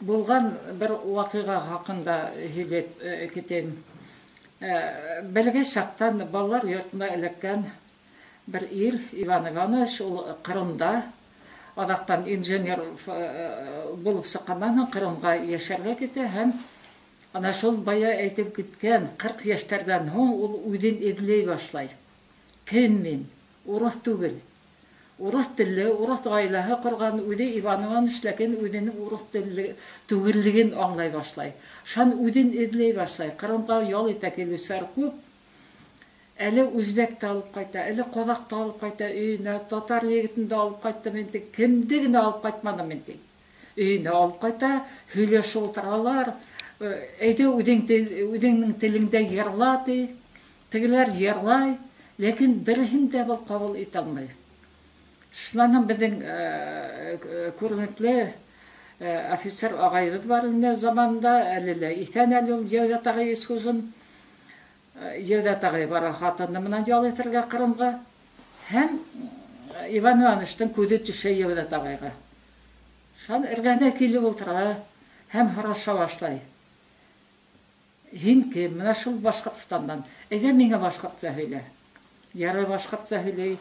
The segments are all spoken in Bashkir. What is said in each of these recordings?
Булған бер ваҡиға хаҡында һөйләп китәйем. Бәләкәй саҡтан балалар йортона эләккән бер ир, Иван Иванович, ул Ҡырымда аҙаҡтан инженер булып сыҡҡандан һуң Ҡырымға йәшәргә китә һәм ана шул бая әйтеп киткән 40 йәштәрҙән һуң ул үҙен эҙләй башлай. Кем мин? Урыҫ түгел. Урыҫ телле, урыҫ ғаиләһе ҡорған үҙе Иван Иванович, ләкин үҙенең урыҫ телле түгеллеген аңлай башлай. Шунан үҙен эҙләй башлай. Ҡырымға ял итә килеүселәр күп. Әле үзбәк тә алып ҡайта, әле ҡаҙаҡ та алып ҡайта өйөнә, татар егетен дә алып ҡайттым инде, кемде генә алып ҡайтманым инде. Өйөнә алып ҡайта, һөйләшеп ултыралар. Әйҙә үҙеңдең телеңдә йырла, ти. Тегеләр йырлай, ләкин береһен дә был ҡабул итә алмай. Шунан һуң беҙҙең күренекле офицер ағайыбыҙ бар ине заманында, әле лә иҫән әле ул, Йәүҙәт ағай Исхужин. Йәүҙәт ағай бара хатыны менән ял итергә Ҡырымға. Һәм Иван Ивановичтың күҙе төшә Йәүҙәт ағайға. Шунан эргәһенә килеп ултыра һәм һораша башлай. Һин кем? Мына шул Башҡортостандан. Әйҙә миңә башҡортса һөйлә. Ярай, башҡортса һөйләй.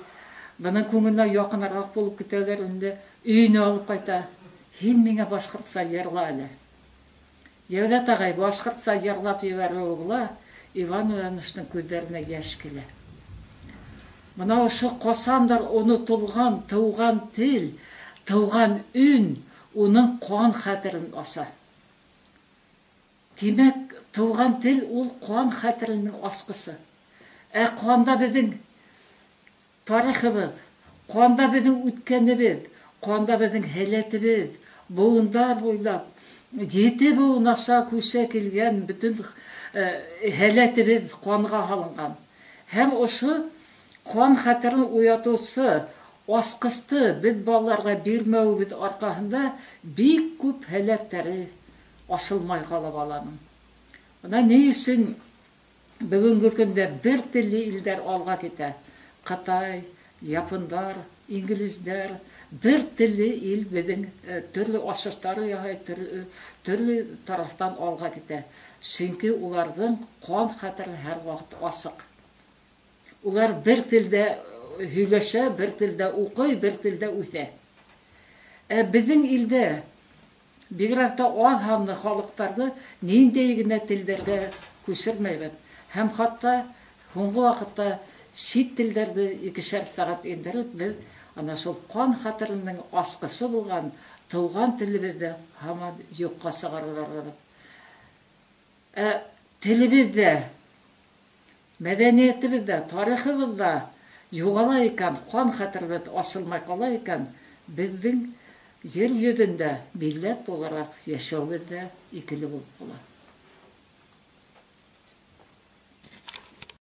Бының күңеленә яҡыныраҡ булып китәләр инде. Өйөнә алып ҡайта. Һин миңә башҡортса йырла әле. Йәүҙәт ағай башҡортса йырлап ебәреүе була, Иван Ивановичтың күҙҙәренә йәш килә. Бына ошо ҡасандыр онотолған тыуған тел, тыуған өн уның ҡан хәтерен аса. Тимәк, тыуған тел ул ҡан хәтеренең асҡысы. Ә ҡанда беҙҙең тарихыбыҙ, ҡанда беҙҙең үткәнебеҙ, ҡанда беҙҙең һәләтебеҙ, быуындар буйлап, 7 быуын аша күсә килгән бөтөн һәләтебеҙ ҡанға һалынған. Һәм ошо ҡан хәтерен уятыусы асҡысты беҙ балаларға бирмәүебеҙ арҡаһында бик күп һәләттәре асылмай ҡала баланың. Бына ни өсөн бөгөнгө көндә бер телле илдәр алға китә? Ҡытай, япондар, инглиздәр, бер телле ил беҙҙең төрлө асыштар яһай, төрлө тарафтан алға китә. Сөнки уларҙың ҡан хәтере һәр ваҡыт асыҡ. Улар бер телдә һөйләшә, бер телдә уҡый, бер телдә үҫә. Ә беҙҙең илдә бигерәк тә аҙ һанлы халыҡтарҙы ниндәй генә телдәргә күсермәйбеҙ. Һәм хатта һуңғы ваҡытта сит телдәрҙе 2 сәғәт индереп, беҙ ана шул ҡан хәтеренең асҡысы булған тыуған телебеҙҙе һаман юҡҡа сығарып барабыҙ. Ә телебеҙ ҙә, мәҙәниәтебеҙ ҙә, тарихыбыҙ ҙа юғала икән, ҡан хәтеребеҙ асылмай ҡала икән, беҙҙең ер йөҙөндә милләт булараҡ йәшәүебеҙ ҙә икеле булып ҡала.